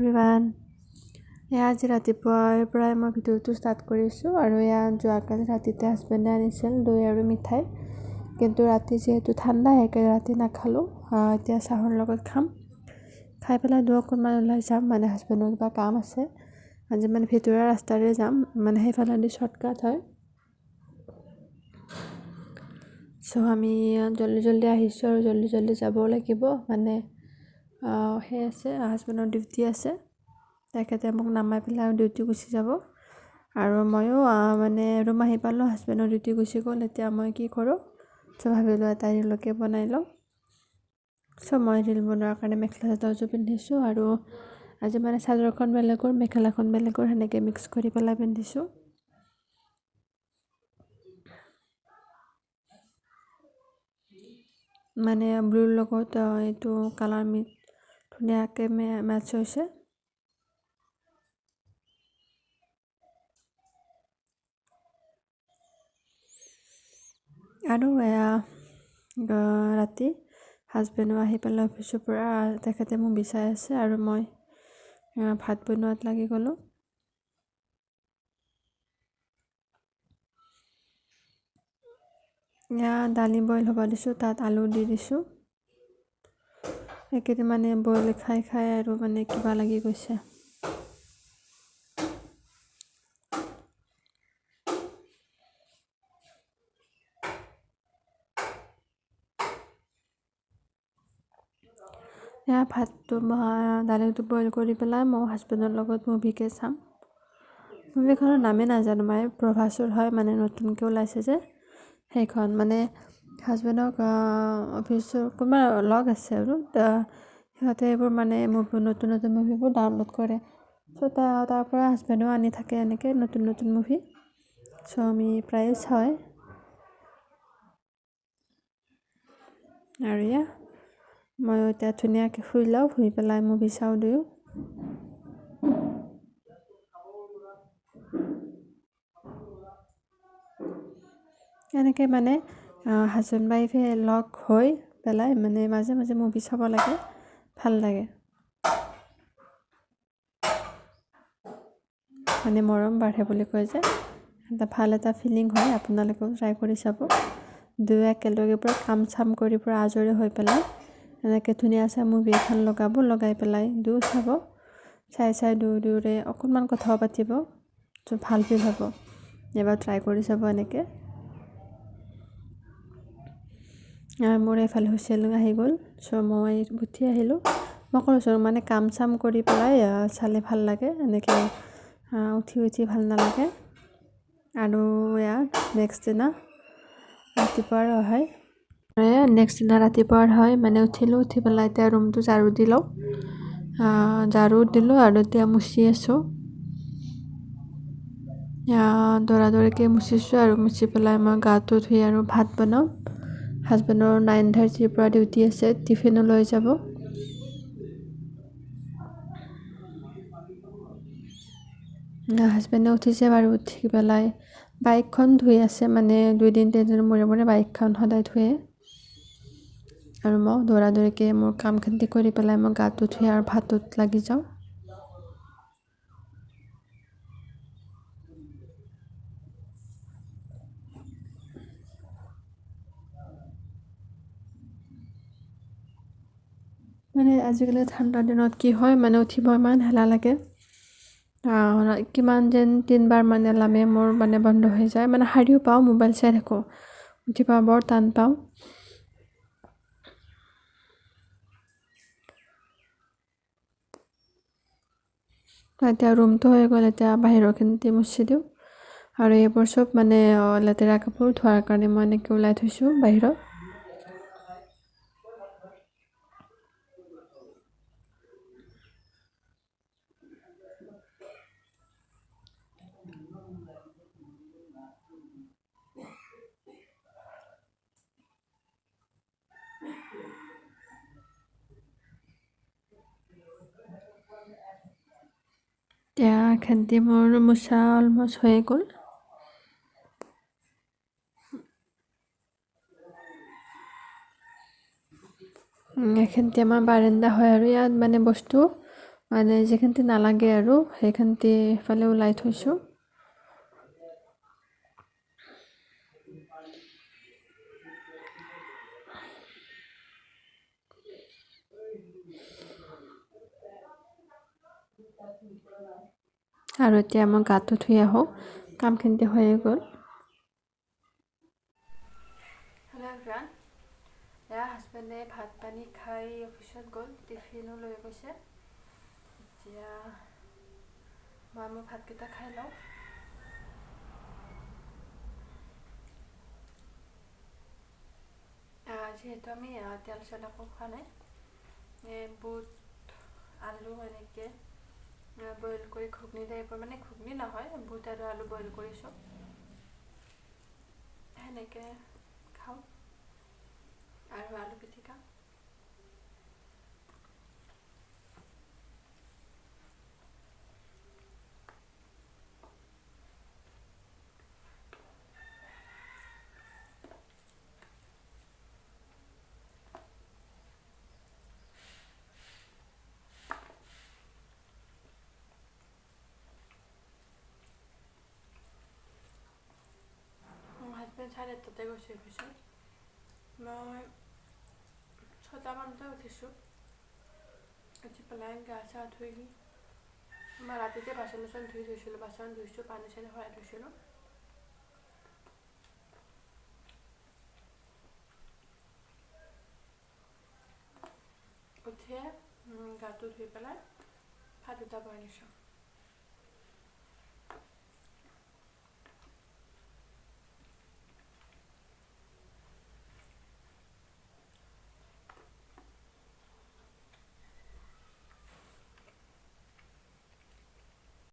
Everyone. এয়া আজি ৰাতিপুৱাৰ পৰাই মই ভিডিঅ'টো ষ্টাৰ্ট কৰিছোঁ আৰু এয়া যোৱাকালি ৰাতিতে হাজবেণ্ডে আনিছিল দৈ আৰু মিঠাই, কিন্তু ৰাতি যিহেতু ঠাণ্ডা সেইকাৰণে ৰাতি নাখালোঁ। এতিয়া চাহৰ লগত খাম, খাই পেলাই দুয়ো অকণমান ওলাই যাম, মানে হাজবেণ্ডৰ কিবা কাম আছে আজি, মানে ভিতৰুৱা ৰাস্তাৰে যাম, মানে সেইফালেদি শ্বৰ্টকাট হয়। চ' আমি জল্দি জল্দি আহিছোঁ আৰু জল্দি জল্দি যাবও লাগিব, মানে সেই আছে হাজবেণ্ডৰ ডিউটি আছে, তেখেতে মোক নামাই পেলাই আৰু ডিউটি গুচি যাব। আৰু ময়ো মানে ৰুম আহি পালোঁ, হাজবেণ্ডৰ ডিউটি গুচি গ'ল, এতিয়া মই কি কৰোঁ, চ' ভাবিলোঁ এটা ৰিলকে বনাই লওঁ। চ' মই ৰিল বনোৱাৰ কাৰণে মেখেলা চাদৰযোৰ পিন্ধিছোঁ আৰু আজি মানে চাদৰখন বেলেগৰ মেখেলাখন বেলেগৰ সেনেকৈ মিক্স কৰি পেলাই পিন্ধিছোঁ। মানে ব্লুৰ লগত এইটো কালাৰ ধুনীয়াকৈ মেটচ হৈছে। আৰু এয়া ৰাতি হাজবেণ্ডো আহি পেলাই অফিচৰ পৰা, তেখেতে মোক বিচাৰি আছে আৰু মই ভাত বনোৱাত লাগি গ'লোঁ। এয়া দালি বইল হ'ব দিছোঁ, তাত আলু দি দিছোঁ। এইকেইদিন মানে বইল খাই খাই আৰু মানে কিবা লাগি গৈছে। এয়া ভাতটো দালিটো বইল কৰি পেলাই মই হাজবেণ্ডৰ লগত মুভিকে চাম। মুভিখনৰ নামেই নাজানো, মই প্ৰভাসৰ হয়, মানে নতুনকৈ ওলাইছে যে সেইখন। মানে হাজবেণ্ডক অফিচৰ কোনোবা লগ আছে আৰু সিহঁতে এইবোৰ মানে মুভি নতুন নতুন মুভিবোৰ ডাউনলোড কৰে। চ' তাৰ পৰা হাজবেণ্ডেও আনি থাকে এনেকৈ নতুন নতুন মুভি। চ' আমি প্ৰায়ে চাওঁ। আৰু এয়া ময়ো এতিয়া ধুনীয়াকৈ শুই লওঁ, শুই পেলাই মুভি চাওঁ দুয়ো। এনেকৈ মানে হাজবেণ্ড ৱাইফে লগ হৈ পেলাই মানে মাজে মাজে মুভি চাব লাগে, ভাল লাগে, মানে মৰম বাঢ়ে বুলি কয় যে, এটা ভাল এটা ফিলিং হয়। আপোনালোকেও ট্ৰাই কৰি চাব। দুয়ো একেলগে পূৰা কাম চাম কৰি পূৰা আজৰি হৈ পেলাই এনেকৈ ধুনীয়া চাই মুভি এখন লগাব, লগাই পেলাই দুয়ো চাব, চাই চাই দুয়ো দুয়োৰে অকণমান কথাও পাতিব, ত' ভাল ফিল হ'ব। এবাৰ ট্ৰাই কৰি চাব এনেকৈ। আৰু মোৰ এইফালে হুইচেল আহি গ'ল, চ' মই উঠি আহিলোঁ। মই কৈছোঁ মানে কাম চাম কৰি পেলাই চালে ভাল লাগে, এনেকৈ উঠি উঠি ভাল নালাগে। আৰু এয়া নেক্সট দিনা ৰাতিপুৱাৰ হয়, নেক্সট দিনা ৰাতিপুৱাৰ হয়, মানে উঠিলোঁ, উঠি পেলাই এতিয়া ৰুমটো ঝাৰু দি লওঁ, ঝাৰু দিলোঁ আৰু এতিয়া মুচি আছোঁ। দৌৰা দৌৰিকৈ মুচিছোঁ আৰু মুচি পেলাই মই গাটো ধুই আৰু ভাত বনাওঁ। হাজবেণ্ডৰ 9:30ৰ পৰা ডিউটি আছে, টিফিনো লৈ যাব। হাজবেণ্ডে উঠিছে বাৰু, উঠি পেলাই বাইকখন ধুই আছে, মানে 2 দিন 3 দিনৰ মূৰে মূৰে বাইকখন সদায় ধুৱে। আৰু মই দৌৰা দৌৰিকৈ মোৰ কামখিনি কৰি পেলাই মই গাটো ধুই আৰু ভাতত লাগি যাওঁ। মানে আজিকালি ঠাণ্ডা দিনত কি হয়, মানে উঠিব ইমান হেলা লাগে, কিমান যেন 3বাৰ মানে এলাৰ্মে মোৰ মানে বন্ধ হৈ যায়, মানে সাৰিও পাওঁ, মোবাইল চাই থাকোঁ, উঠিব বৰ টান পাওঁ। এতিয়া ৰুমটো হৈ গ'ল, এতিয়া বাহিৰৰখিনিতে মুচি দিওঁ। আৰু এইবোৰ চব মানে লেতেৰা কাপোৰ ধোৱাৰ কাৰণে মই এনেকৈ ওলাই থৈছোঁ বাহিৰত। এতিয়া খেন্তি মোৰ মোচা অলমষ্ট হৈয়ে গ'ল। এইখিনিতে আমাৰ বাৰাণ্ডা হয় আৰু ইয়াত মানে বস্তু মানে যিখিনিতে নালাগে আৰু সেইখিনিতে সেইফালে ওলাই থৈছোঁ। আৰু এতিয়া মই গাটো ধুই আহোঁ, কামখিনি হৈয়ে গ'ল। হেল্ল' এভৰিৱান, এয়া হাজবেণ্ডে ভাত পানী খাই অফিচত গ'ল, টিফিনো লৈ গৈছে। এতিয়া মই মোৰ ভাতকেইটা খাই লওঁ। যিহেতু আমি তেল চেল একো খোৱা নাই, বুট আলু এনেকৈ বইল কৰি ঘুগনি টাইপৰ, মানে ঘুগনি নহয়, বুট আৰু আলু বইল কৰিছোঁ, সেনেকৈ খাওঁ আৰু আলু পিটিকা। হাজবেণ্ড 8:30তে গৈছে অফিচত, মই 6টামানতে উঠিছোঁ। উঠি পেলাই গা চা ধুই মই ৰাতিতে বাচন চাচন ধুই থৈছিলোঁ, বাচন ধুইছোঁ, পানী চানী ভৰাই থৈছিলোঁ। উঠিয়ে গাটো ধুই পেলাই ভাত দুটা বনাই দিছোঁ।